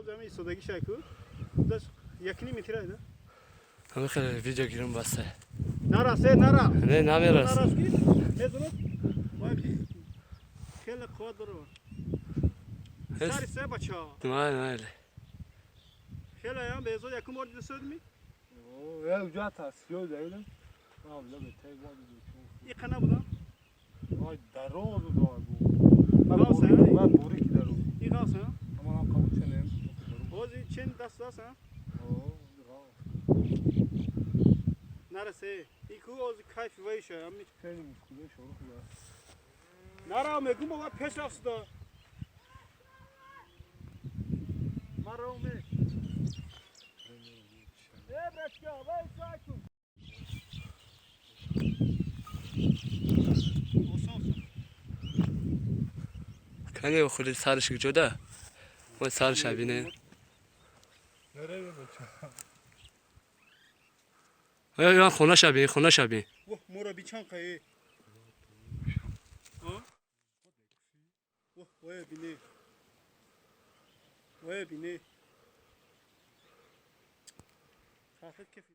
Ҳозир истодагӣ шайку. Даш 1.5 метр айда. Ҳамин хеле видео гирам, басте. Нарасе, нара. Не, намерас. Нарас ки мезанад. Вай хеле қувват дора. Сари се бача. Майли. Хеле ям безод якум бор дида судми? О, ҷата сиё дайдам. Ман лабе тай бод. Иқа набуда? Ай, дароз буд. Ғавс, Ман бурики дароз. И ғавс, ҳа? Аман ҳам қабул ченем. Ҳозир чен даст даст, ҳа? О, ғавс. Нарасе. И ку ҳозир кайфи вайша. Ами Хеле мушкиле шорух буд. Нара мегум ва пеш рафтда. Маро ме. Э, брачка, вай сайку. Осон. Кане хули сарш ҷода. Мо сарша бинем. Наре бача. Ё хонаша бин, хонаша бин. Воҳ, мора бичан қае. А? Воҳ, вая бине. Вая бине. Сахит кефи.